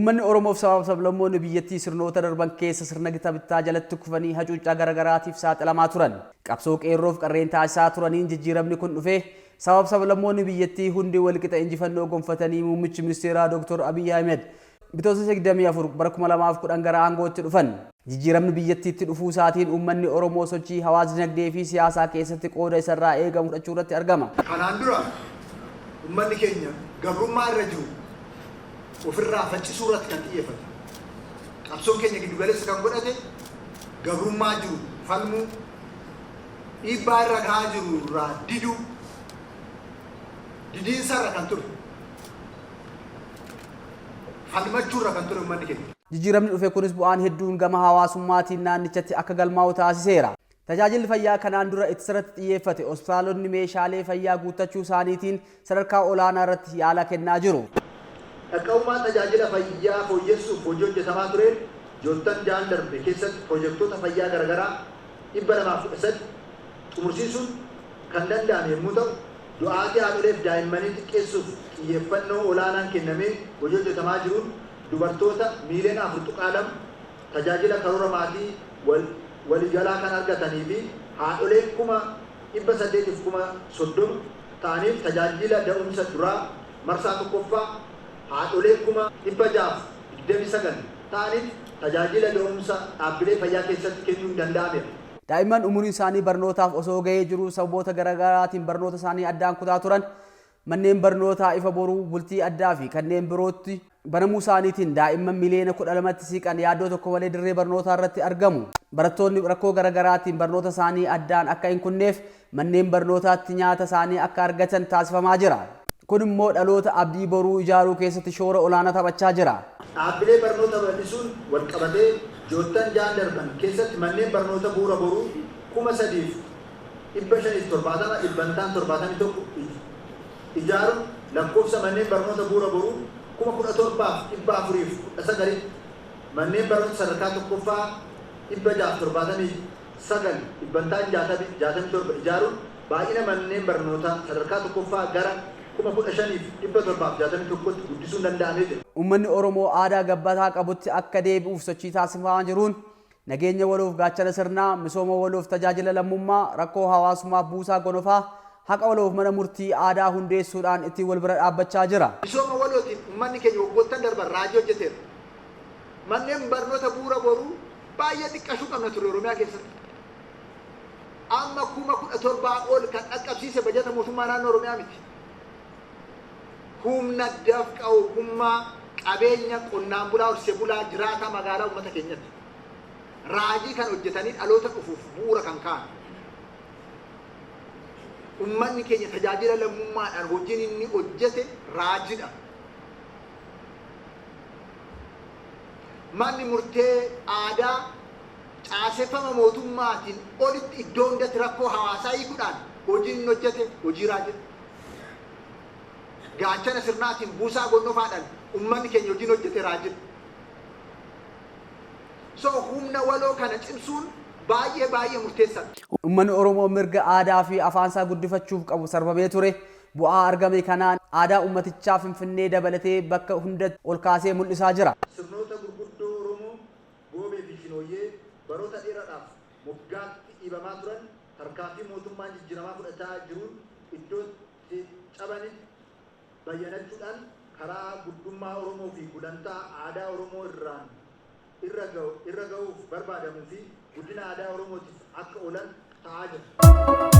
Uummanni Oromoof sabaaf sablammoonni biyyattii sirnoota darban keessa sirna gita bittaa jalatti kufanii hacuuccaa garagaraatiif saaxilamaa turan. Qabsoo qeerroof qarreen taasisaa turaniin jijjiiramni kun dhufee sabaaf sablammoonni biyyattii hundi walqixa injifannoo gonfatanii Muummichi Ministeeraa Dooktor Abiyyi Ahimed Bitootessa 24 bara 2010 gara aangootti dhufan. Jijjiiramni biyyattiitti dhufuu isaatiin uummanni Oromoo sochii hawaas-dinagdee fi siyaasaa keessatti qooda isarraa eegamu fudhachuu irratti argama. Kanaan dura ummanni keenya gabrummaa irra jiru ofirraa faccisuu irratti kan xiyyeeffate. Qabsoon keenya giddu galeessa kan godhate gabrummaa jiru falmuu, dhiibbaa irra gahaa jiru irraa diduu, didiinsa irra kan ture. Falmachuu irra kan ture ummanni keenya. Jijjiiramni dhufe kunis bu'aan hedduun gama hawaasummaatiin naannichatti akka galmaa'u taasiseera. Tajaajilli fayyaa kanaan dura ittisarratti xiyyeeffate hospitaalonni meeshaalee fayyaa guuttachuu isaaniitiin sadarkaa olaanaa irratti yaala kennaa jiru. Dhaqqabummaa tajaajila fayyaa fooyyessuuf hojii hojjetamaa tureen ji'oottan ja'an darbe keessatti pirojektoota fayyaa garagaraa 213 xumursiisuun kan danda'ame yommuu ta'u, du'aatii haadholeef daa'immanii xiqqeessuuf xiyyeeffannoo olaanaan kennamee hojii hojjetamaa jiruun dubartoota miiliyoona 4.2 tajaajila karoora maatii waliigalaa kan argatanii fi haadholeen 800,000 30,000 ta'aniif tajaajila da'umsa duraa marsaa 1ffaa, haadholee 629,000 ta'aniif tajaajila da'umsa dhaabbilee fayyaa keessatti kennuun danda'ameera. Daa'imman umuriin isaanii barnootaaf osoo gahee jiruu sababoota garaagaraatiin barnoota isaanii addaan kutaa turan manneen barnootaa Ifa Boruu, Bultii Addaa fi kanneen birootti banamuu isaaniitiin daa'imman miliyoona 12tti siqan yaaddoo tokko malee dirree barnootaa irratti argamu. Barattoonni rakkoo garagaraatiin barnoota isaanii addaan akka hin kunneef manneen barnootaatti nyaata isaanii akka argatan taasifamaa jira. Kun immoo dhaloota abdii boruu ijaaruu keessatti shoora olaanaa taphachaa jira. Dhaabbilee barnoota babal'isuun walqabatee ji'oottan ja'an darban keessatti manneen barnoota Bu'uura Boruu 3,570, dhibbantaan 71, ijaaruun lakkoofsa manneen barnoota Bu'uura Boruu 17,419tti, manneen barnoota sadarkaa 1ffaa 679, dhibbantaan 67, ijaaruun baay'ina manneen barnootaa sadarkaa 1ffaa gara 15,761tti guddisuun danda'amee jira. Uummanni Oromoo aadaa gabbataa qabutti akka deebi'uuf sochii taasifamaa jiruun nageenya waloof gaachana sirnaa, misooma waloof tajaajila lammummaa, rakkoo hawaasummaaf buusaa gonofaa, haqa waloof mana murtii aadaa hundeessuudhaan ittiin walbira dhaabbachaa jira. Misooma walootiin ummanni keenya waggoottan darban raajii hojjeteera. Manneen barnoota bu'uura boruu baay'ee xiqqashuu qabna ture Oromiyaa keessatti. Amma 17,000 ol kan dhaqqabsiise bajata mootummaa naannoo Oromiyaa miti. Humna dafqa ogummaa qabeenya qonnaan bulaa horsiise bulaa jiraataa magaalaa uummata keenyati. Raajii kan hojjetanii dhaloota dhufuuf bu'uura kan kaa'an. Uummanni keenya tajaajila lammummaadhaan hojiin inni hojjete raajidha. Manni murtee aadaa caaseffama mootummaatiin olitti iddoo hundatti rakkoo hawaasaa hiikuudhaan hojiin inni hojjete hojii raajidha. Gaachana sirnaatiin buusaa gonnofaadhaan ummanni keenya hojiin hojjete raajidha. So humna waloo kana cimsuun baay'ee baay'ee murteessaadha. Ummanni Oromoo mirga aadaa fi afaansaa guddifachuuf qabu sarbamee ture. Bu'aa argame kanaan aadaa ummatichaa Finfinnee dabalatee bakka hundatti ol kaasee mul'isaa jira. Sirnoota gurguddoo Oromoo Goobee fi Shinooyyee baroota dheeraadhaaf moggaatti dhiibamaa turan tarkaanfii mootummaan jijjiiramaa fudhataa jiruun iddootti cabanitti bayyanachuudhaan karaa guddummaa Oromoo fi gulantaa aadaa Oromoo irraan irra irra ga'uuf barbaadamuu fi guddina aadaa Oromootiif akka oolan ta'aa jira.